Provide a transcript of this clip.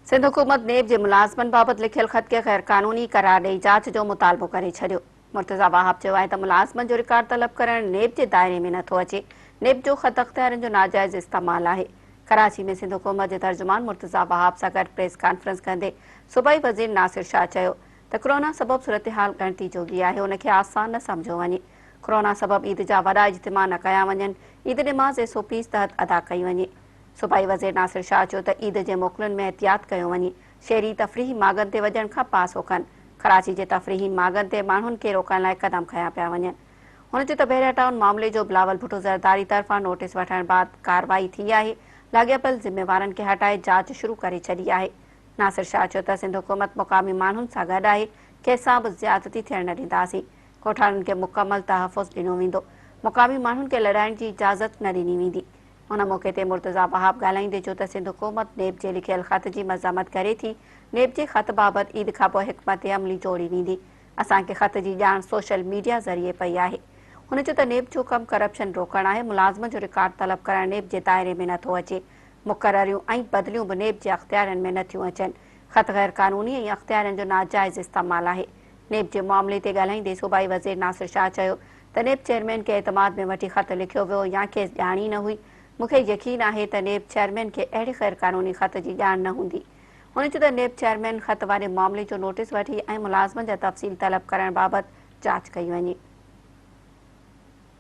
سنڌ حڪومت نيب جي ملازمن بابت لکيل خط کي غيرقانوني قرار ڏئي جاچ جو مطالبو ڪري ڇڏيو. مرتضيٰ وهاب چيو آهي ته ملازمن جو رڪارڊ طلب ڪرڻ نيب جي دائري ۾ نٿو اچي، نيب جو خط اختيارين جو ناجائز استعمال آهي. ڪراچي ۾ سنڌ حڪومت جي ترجمان مرتضيٰ وهاب سان گڏ پريس ڪانفرنس ڪندي صوبائي وزير ناصر شاهه چيو ته ڪرونا سبب صورتحال ڳڻتي جوڳي آهي ان کي آسان نه سمجهيو وڃي، ڪرونا سبب عيد جا وڏا اجتماع نه ڪيا وڃن، عيد نماز ايس او پيز تحت ادا ڪئي وڃي. صوبائي وزير ناصر شاهه چيو ته عيد جي موڪلن ۾ احتياط ڪيو وڃي، شهري تفريحي ماڳن تي وڃڻ کان پاسو ڪن، ڪراچي جي تفريحي ماڳن تي ماڻهن کي روڪڻ لاء قدم کنيا پيا وڃن. هن چيو ته بحريا ٽائون معاملي جو بلاول ڀٽو زرداري طرفان نوٽيس وٺڻ بعد ڪارروائي ٿي آهي، لاڳاپيل ذميوارن کي هٽائي جاچ شروع ڪري ڇڏي آهي. ناصر شاهه چيو ته سنڌ حڪومت مقامي ماڻهن سان گڏ آهي، ڪنهن سان به زيادتي ٿيڻ نه ڏينداسين، ڳوٺاڻن کي مڪمل تحفظ ڏنو ويندو، مقامي ماڻهن کي لڏائڻ جي اجازت نه ڏني ويندي. ان موقعي تي مرتضيٰ وهاب ڳالهائيندي چيو ته سنڌ حڪومت نيب جي لکيل خط جي مذمت ڪري ٿي، نيب جي خط بابت عيد کانپوء حڪمت عملي جوڙي ويندي، اسان کي خط جي ڄاڻ سوشل ميڊيا ذريعي پئي آهي. هن چيو ته نيب جو ڪم ڪرپشن روڪڻ آهي، ملازمن جو رڪارڊ طلب ڪرڻ نيب جي دائري ۾ نٿو اچي، مقرريون ۽ بدليون به نيب جي اختيارين ۾ نٿيون اچن، خط غير قانوني ۽ اختيارين جو ناجائز استعمال آهي. نيب جي معاملي تي ڳالهائيندي صوبائي وزير ناصر شاهه چيو ته نيب چيئرمين کي اعتماد ۾ وٺي خط لکيو ويو يا کيس ڄاڻ ئي نه هئي، مون کي يقين آهي ته نيب چيئرمين کي اهڙي غيرقانوني خط جي ڄاڻ نه هوندي. هن چيو ته نيب چيئرمين خط واري معاملي جو نوٽيس وٺي ۽ ملازمن جا تفصيل طلب ڪرڻ بابت جاچ ڪئي وڃي.